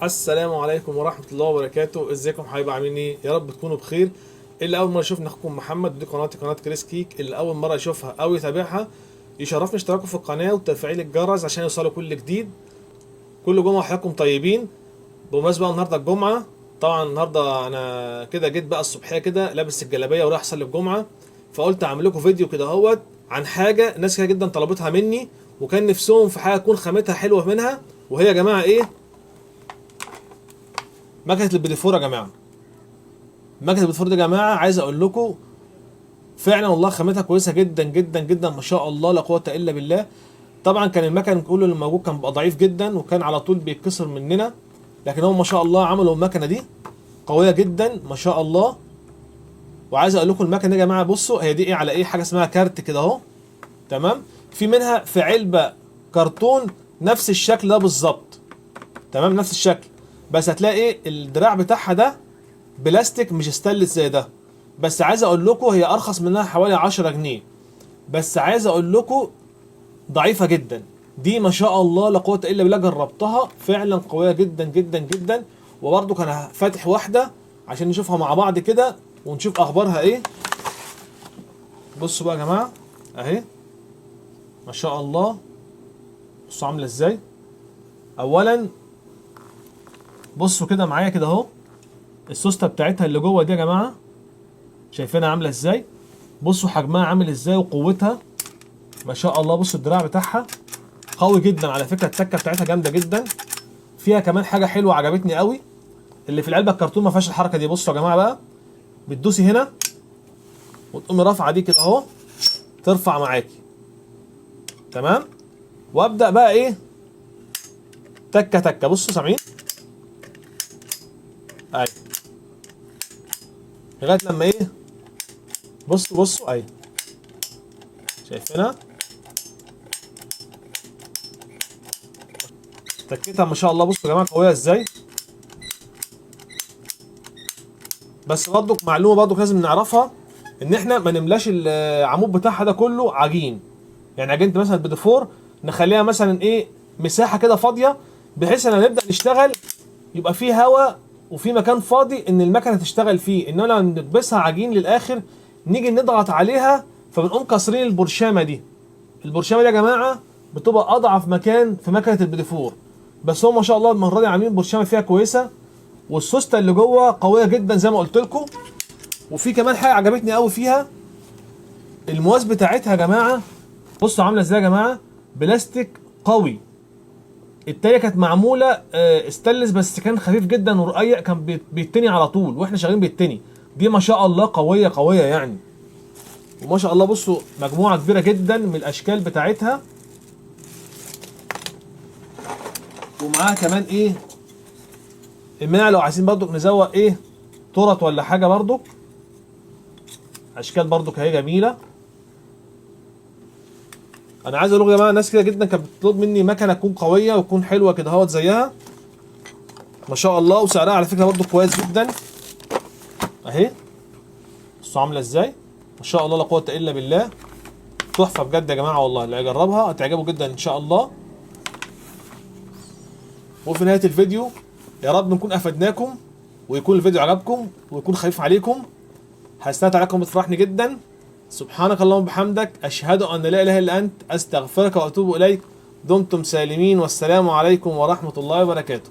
السلام عليكم ورحمة الله وبركاته. ازيكم حبايبي، عاملين ايه؟ يا رب تكونوا بخير. اللي اول مرة يشوفنا اخوكم محمد، دي قناتي قناة كريس كيك. اللي اول مرة يشوفها او يتابعها يشرفني اشتراكه في القناة وتفعيل الجرس عشان يوصلوا كل جديد. كل جمعه وحياتكم طيبين. بمناسبة النهارده الجمعة، طبعا النهارده انا كده جيت بقى الصبحية كده لابس الجلابية ورايح اصلي الجمعة، فقلت اعمل لكم فيديو كده اهوت عن حاجة ناس كتير جدا طلبتها مني وكان نفسهم في حاجة تكون خامتها حلوة منها، وهي يا جماعة ايه؟ مكنه البيتيفور يا جماعة. مكنه البيتيفور دي يا جماعة عايز اقول لكم فعلا والله خامتها كويسة جدا جدا جدا ما شاء الله لا قوة الا بالله. طبعا كان المكن كله اللي موجود كان بيبقى ضعيف جدا وكان على طول بيتكسر مننا، لكن هم ما شاء الله عملوا المكنه دي قوية جدا ما شاء الله. وعايز اقول لكم المكنه دي يا جماعة بصوا هي دي ايه على ايه، حاجة اسمها كارت كده اهو، تمام؟ في منها في علبة كرتون نفس الشكل ده بالظبط، تمام؟ نفس الشكل، بس هتلاقي ايه الدراع بتاعها ده بلاستيك مش ستانلس زي ده. بس عايز اقول لكم هي ارخص منها حوالي 10 جنيه، بس عايز اقول لكم ضعيفة جدا دي ما شاء الله لا قوة الا بالله. جربتها فعلا قوية جدا جدا جدا. وبرده كان فاتح واحدة عشان نشوفها مع بعض كده ونشوف اخبارها ايه. بصوا بقى يا جماعة اهي ما شاء الله، بصوا عامله ازاي. اولا بصوا كده معايا كده اهو السوسته بتاعتها اللي جوه دي يا جماعة شايفينها عامله ازاي، بصوا حجمها عامل ازاي وقوتها ما شاء الله. بصوا الدراع بتاعها قوي جدا على فكرة، التكه بتاعتها جامدة جدا. فيها كمان حاجة حلوة عجبتني قوي، اللي في العلبة الكرتون ما فيهاش الحركة دي. بصوا يا جماعة بقى، بتدوسي هنا وتقومي رافعه دي كده اهو، ترفع معاكي تمام. وابدا بقى ايه تكه تكه، بصوا سامعين ايوه، لغاية لما ايه، بصوا بصوا ايوه شايفينها تكتها ما شاء الله. بصوا يا جماعة قوية ازاي. بس برضك معلومة برضك لازم نعرفها، ان احنا ما نملاش العمود بتاعها ده كله عجين، يعني عجينه مثلا البيتيفور نخليها مثلا ايه مساحة كده فاضية، بحيث ان نبدا نشتغل يبقى فيه هواء وفي مكان فاضي ان المكنه تشتغل فيه. انما لما نكبسها عجين للاخر نيجي نضغط عليها فبنقوم كاسرين البرشامه دي. البرشامه دي يا جماعة بتبقى اضعف مكان في مكنه البيتيفور، بس هو ما شاء الله المرة دي عاملين برشامه فيها كويسة، والسوسته اللي جوه قوية جدا زي ما قلت لكم. وفي كمان حاجة عجبتني قوي فيها، المواس بتاعتها يا جماعة بصوا عامله ازاي يا جماعة، بلاستيك قوي. التانية كانت معمولة ستانلس بس كان خفيف جدا ورقيق، كان بيتني على طول واحنا شغالين بيتني. دي ما شاء الله قوية قوية يعني. وما شاء الله بصوا مجموعة كبيرة جدا من الاشكال بتاعتها، ومعاها كمان ايه اماع لو عايزين برضو نزوق ايه تورت ولا حاجة، برضو اشكال برضو اهي جميلة. انا عايز اقول لكم يا جماعة ناس كده جدا كانت بتطلب مني مكنه تكون قوية وتكون حلوة كده اهوت زيها ما شاء الله، وسعرها على فكرة برضو كويس جدا اهي. بصوا عامله ازاي ما شاء الله لا قوة الا بالله، تحفة بجد يا جماعة والله. اللي هيجربها هتعجبه جدا ان شاء الله. وفي نهاية الفيديو يا رب نكون افدناكم ويكون الفيديو عجبكم ويكون خفيف عليكم. هستمتع عليكم بتفرحني جدا. سبحانك اللهم وبحمدك، أشهد أن لا إله إلا أنت، أستغفرك وأتوب إليك. دمتم سالمين، والسلام عليكم ورحمة الله وبركاته.